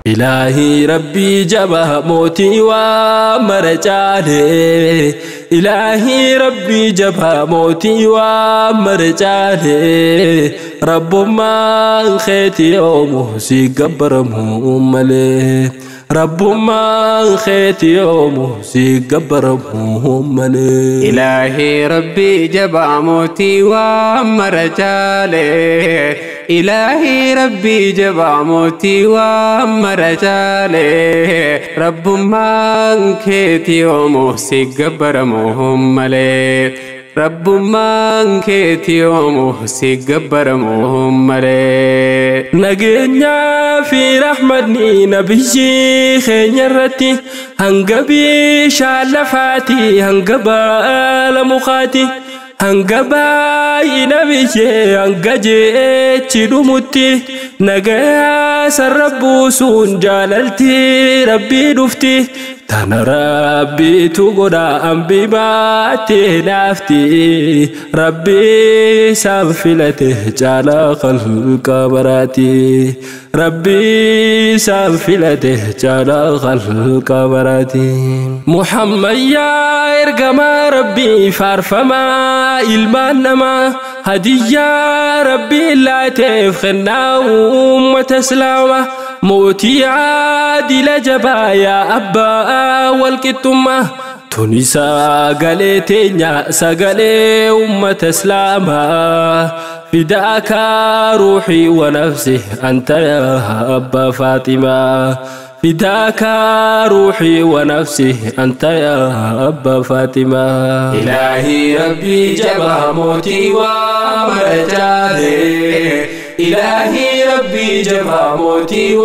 إلهي ربي جبه موتي ومرجالي إلهي ربي جبه موتي ومرجالي رب ما خيتي يومه سيقبر مهملي رب ما خيتي يومه سيقبر مهملي إلهي ربي جبه موتي ومرجالي إلهي ربي جبع موتي ومرجالي رب ما كيتي وموسي قبر مهملي رب ما كيتي وموسي قبر مهملي نجينا في رحمتني نبيي خيرتي هنقبي شالفاتي هنقبال مخاتي Hanga baay'ina bishee hanga jeechi dhumutti nagayaa sarara buusuun jaalalti rabbii dhufti tana rabbiitu godha ambi baattee naafti rabbii isaan filate caalaa khalqa baraati rabbii isaan filate caalaa khalqa baraati. Muhammad yaa ergamaa rabbii faarfamaa ilmaan namaa hadiyyaa rabbii laateef kennaa uummata islaamaa mootii caadila jabaa yaa abbaa walqixxummaa tuni sagalee teenya sagalee uummata islaamaa فداك روحي ونفسي أنت يا أبا فاطمة فداك روحي ونفسي أنت يا أبا فاطمة إلهي ربي جبه موتي ومرجالي إلهي ربي جبه موتي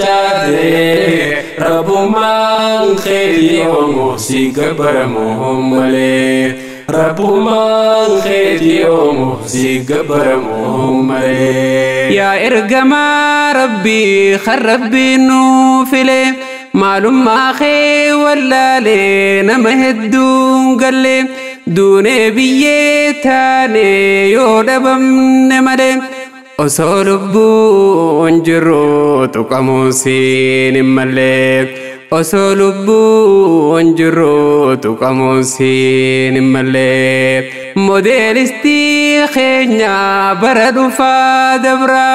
ومرجالي رب ما خيري وموسي قبر مهملي رب ما خيري وموسي قبر مهملي يا إرقما ربي خربي نوفلي معلوم ما خي ولا لينا مهدون قال لي دوني بيتاني يودبم نملي osoo lubbuun jirru tuqamuun siin hin malle osoo lubbuun jirru tuqamuun siin hin malle modeelistii keenya bara dhufaa dabra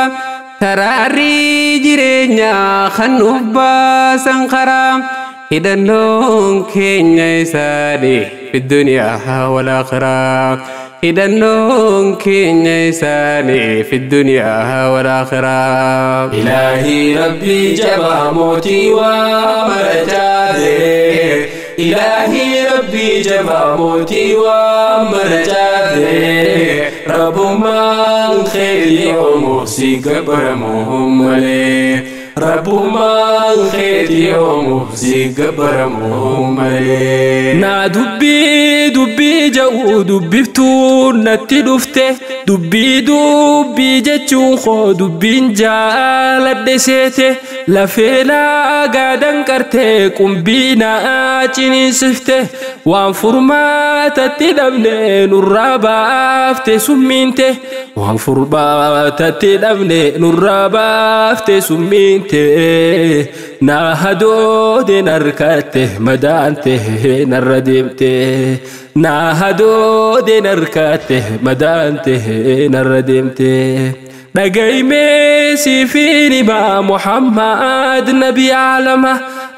taraarrii jireenyaa kan nuuf baasan karaa hidhannoon keenya isaanii fi duniyaa wal aakhiraa hidhannoon keenya isaanii fi duniyaa wal aakhiraa. إلهي ربي جبه موتي ومرجالي إلهي ربي جبه موتي ومرجالي رب ما خيري وموسي قبر مهملي رب ما خيري وموسي قبر مهملي نا دبي دبي جو دبفتون نتي دفته دبي دبي jechuun koo dubbiin jaaladhe seete lafee gaadan qartee qumbii naa ciniinsifte waan furmaatatti dhabne nurraa baafte summiinte waan furmaatatti dhabne nurraa baafte summiinte naa hadoodeen harkatte madaante narra deemte naa hadoodeen harkatte madaante narra deemte dhagaymee siifin himaa Muhammad nabi alama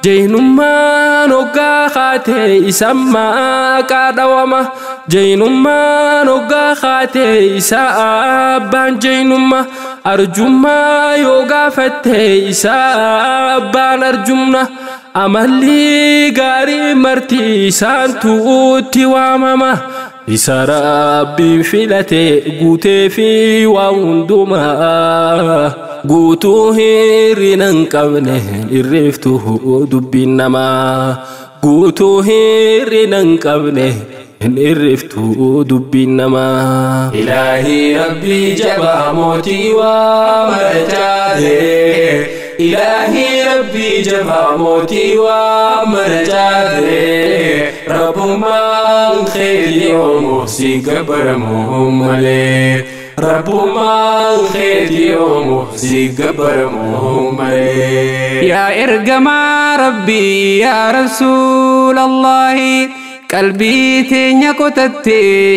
jaynummaan hoggaa kaatee isa maqaa dhawama jaynummaan hoggaa kaatee isa abbaan jaynummaa arjummaa yoo gaafatte isa abbaan arjumna amalli gaarii marti isaan tuutti waamama isa rabbiin filate guutee fi waa hundumaa guutuu hirrina hin qabne irreeftu dubbiin namaa guutuu hirrina hin qabne hin irreeftu dubbiin namaa. إلهي ربي جبه موتي ومرجالي إلهي ربي جبا موتي ومرجاته رب ما خير يوم سي قبر مهمله رب ما خير يوم سي قبر مهمله يا إرجما ربي يا رسول الله قلبي تنيا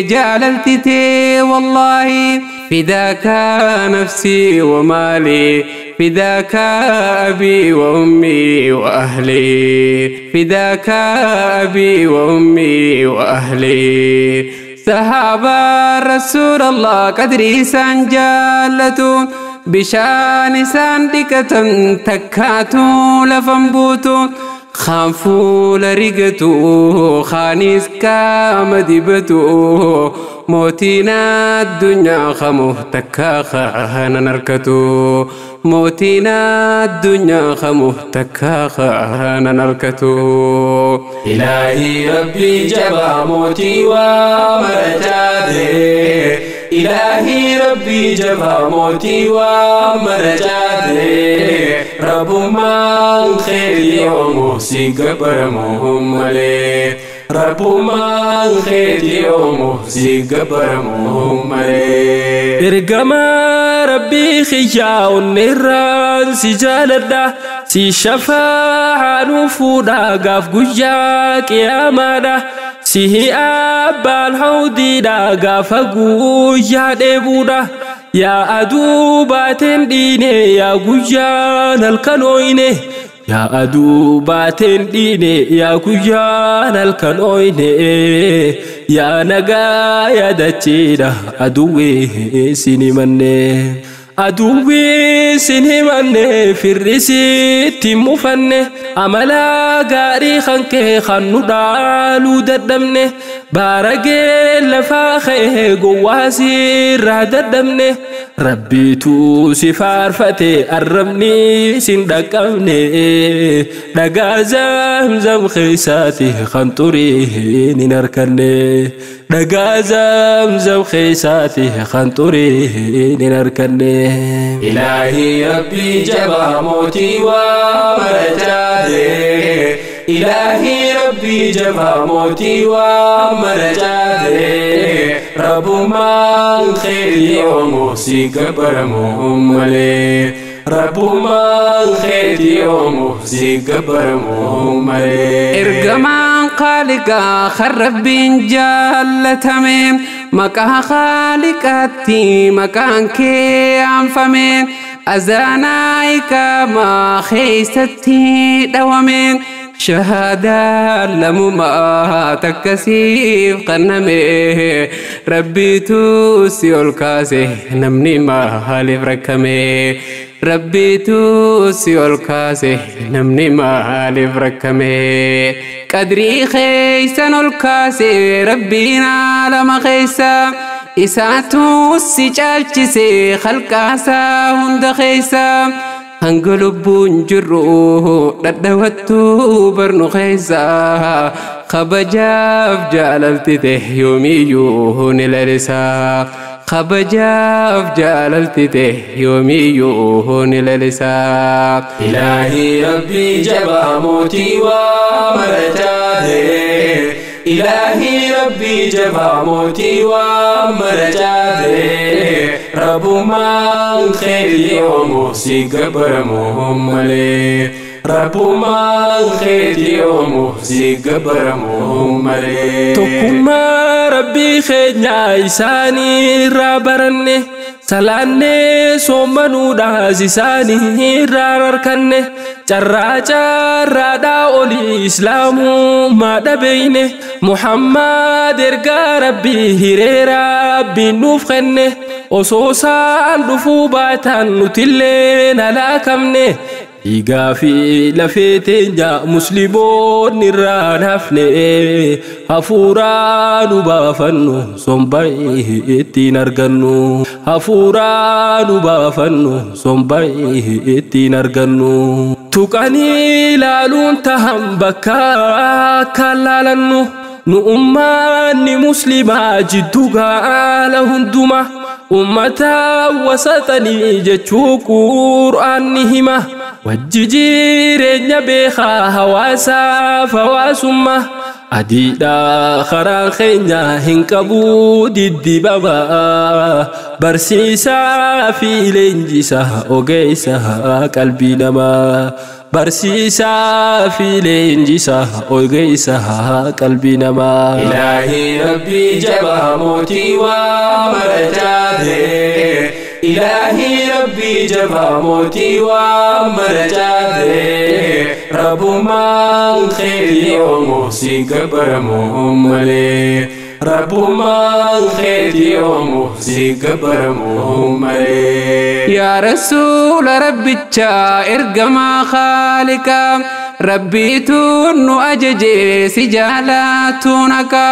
جاللتي والله فداك نفسي ومالي فداك أبي وأمي وأهلي فداك أبي وأمي وأهلي صحابة رسول الله قدري سنجالتو بشان ساندكة تكاتو لفنبوتو خافوا لرقتو خانيس كامدبتو موتينا الدنيا خمو تكا خانا نركتو موتينا الدنيا خمو تكا خانا نركتو إلهي ربي جبا موتي ومرجاته إلهي ربي جبا موتي ومرجاته رب ما خير يوم سي قبر مهمله رب ما خير يوم سي قبر مهمله إرجما ربي خيا ونران سجالدا سي شفاعة نفودا قاف قجاك يا مادا سيه أبان حودي دا قاف قجا ديبودا يا أدوباتين ديني يا قجان الكنويني يا أدوباتين ديني يا قجان الكنويني يا نقا يا دتشيدا أدوي سيني أدوي سيني في الرسيت مفني أملا قاري خنكي خنو دالو ددمني بارقي لفاخي قواسي راددمني ربي توسي فارفتي الرمني سندقمني دقا زمزم خيساتي خنطري نركني دقا زمزم خيساتي خنطري نركني إلهي ربي جبا موتي ومرجاته إلهي ربي جبا موتي ومرجاته رب ما خير يوم سي قبر مهمله رب ما خير يوم سي قبر مهمله إرجمان خالقا خرب جالتمين مكا خالقاتي مكان كي أنفمين أزانايك ما خيستي دومين شهادة لمما تكسيف قنمي ربي توسي الكاسي نمني ما هالف ركمي ربي توسي الكاسي نمني ما هالف ركمي قدري خيسن الكاسي ربينا لما خيسا إساتو سيجالجسي خلقاسا هند خيسا hanga lubbuun jirru dhadhawattuu barnu keessa kabajaaf jaalaltite yoomiyyuu ni lalisa kabajaaf jaalaltite yoomiyyuu ni lalisa إلهي ربي جبا موتي ومرجاته إلهي ربي جبا موتي ومرجاته رب ما خير يوم سي قبر مهمله رب ما خير يوم سي قبر مهمله تكما ربي خيرنا إساني رابرني سلاني سومنو دازساني راركني جرا جرا دا أولي إسلامو ما دبيني محمد إرقا ربي هيري ربي نوفخني osoo dhufuu baatan nutillee alaakamne dhiigaa fi lafee teenya musliimoonni irraa hafne hafuuraa nu baafannu somba ittiin argannu hafuuraa nu baafannu somba ittiin argannu tuqanii ilaaluun tahan bakka akka laalannu nu ummanni muslimaa jiddu gaala hunduma ummata wasatanii jechuu qur'aanni hima. Wajji jireenya beekaa hawaasaaf hawaasummaa. Adiidha karaan keenya hin qabu diddibaba. Barsiisaa fi leenjisaa ogeessa qalbii namaa. Barsiisaa fi leenjisaa ogeessa qalbii namaa. Ilaahii Rabbii jabaa mootii waa mara jaate. Ilaahii Rabbii jabaa mootii waa mara jaate. Rabbummaan keetii oomu si gabbaramu malee. Rabbummaan keetii oomu si gabbaramu malee. Yaa Rasuula Rabbichaa, ergamaa Khaaliqaa, Rabbiitu nu ajaje si jaalaatuun akka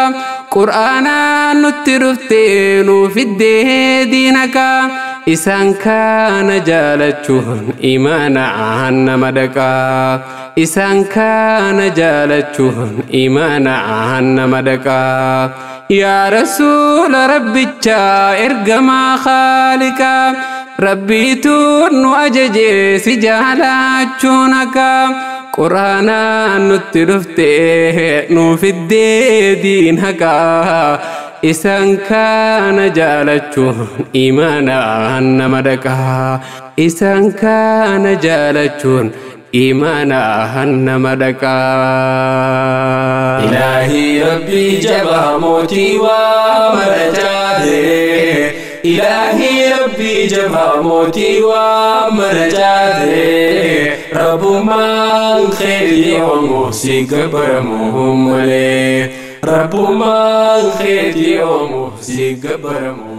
Qur'aanaan nutti dhuftee nu fiddee diinaka. Isaan kana jaalachuun imaanaan nama dhaqaa. Isaan kana jaalachuun imaanaan nama dhaqaa. Yaa Rasuula Rabbichaa, ergamaa Khaaliqaa, Rabbiitu nu ajaje si jaalachuun akka Qur'aanaan nutti dhuftee nu fiddee diin haqaa. Isaan kana jaalachuun imaanaan nama dhaqaa. Isaan kana jaalachuun imaanaan nama dhaqaa. Ilaahii Rabbii jabaa mootii waa mara jaate. Ilaahii Rabbii jabaa mootii waa mara jaate. Rabbummaan keetii oomu si gabbaramu malee. Rabbummaan keetii oomu si gabbaramu